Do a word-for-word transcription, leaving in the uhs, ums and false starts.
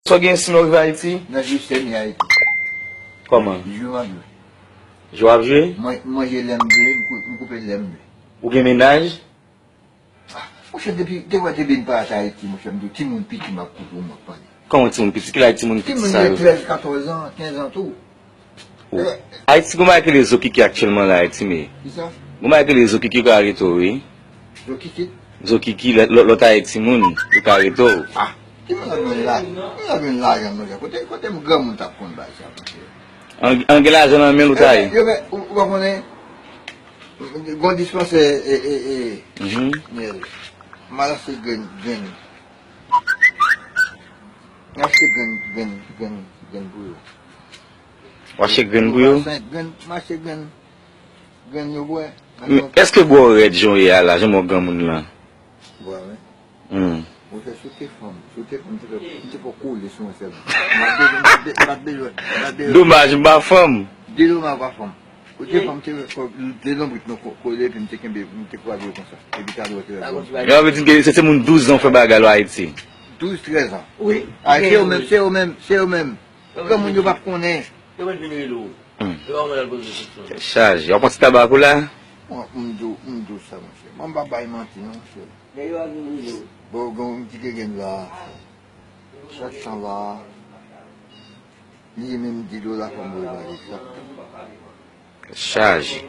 Sa w gen sinon w rive Ayiti? Nan jwi sèmi Ayiti. Kòman? Jwi m ap jwe. Jwi w ap jwe? Mwen manje lè m vle, m kou- m koupe lè m vle. Ou gen mennaj? Monchè, depi te wè te vin pa ata Ayiti, monchè, m di w, timoun piti m ap koute w, m ap pale. Kòman timoun piti? Ki laj timoun piti sa yo? Timoun gen trèz, katòz an, kenz an tou. Ou. Ayiti, gon bagay ki rele zokiki aktyèlman la, Ayiti, men. Kisa? Gon bagay ki rele zokiki yo ka rete w, wi. Zokiki? Zokiki, lè- lè- lòt Ayiti moun, yo ka rete w. Ah, ki moun ap jwenn la? Moun ap jwenn lajan, monchè. Kote, kote m granmoun t ap konn bagay sa, monchè? An, an gen lajan nan men l ou ta ye? Yo fè, ou, ou pa konnen, gon dispansè, e, e, e, Mhm. Mèl. M al achte grenn, grenn. M achte grenn, grenn, grenn, grenn pou yo. Ou achte grenn pou yo? Senk grenn, m achte grenn, grenn yo bwè. Men èske bwè w rèd jan w ye a la, jan m wè w granmoun lan? Bwè, wi. Hmm. Monchè, si w te fanm, si w te fanm, m te fè, m te fè w kole sou mwen sèlman. M pa t bezwen, m pa t bezwen, m pa t bezwen. Domaj, m pa fanm. De domaj, m pa fanm. Ou te fanm, m te fè de lonbrit nou ko- kole, epi m te kenbe, m te kwaze yo konsa. Epi talè w te fè bwè. Sa vle di ke se timoun douz an fè bagay la Ayiti. Douz, trèz an. Wi. Ah, se yo menm, se yo menm, se yo menm. Granmoun yo p ap konnen. Yo mèt vin rele w. Hmm. Yo pa mèt al poze kesyon. Tèt chaje. W ap pran ti tabak ou la? Mwen, m di w, m di w sa, monchè. Mwen m pa bay manti, non, monchè. Lè yo ap vin rele w. Bon, gen yon ti gengèn la. Chak tan la. Li menm di dola fò m voye ba li chak tan. Tèt chaje.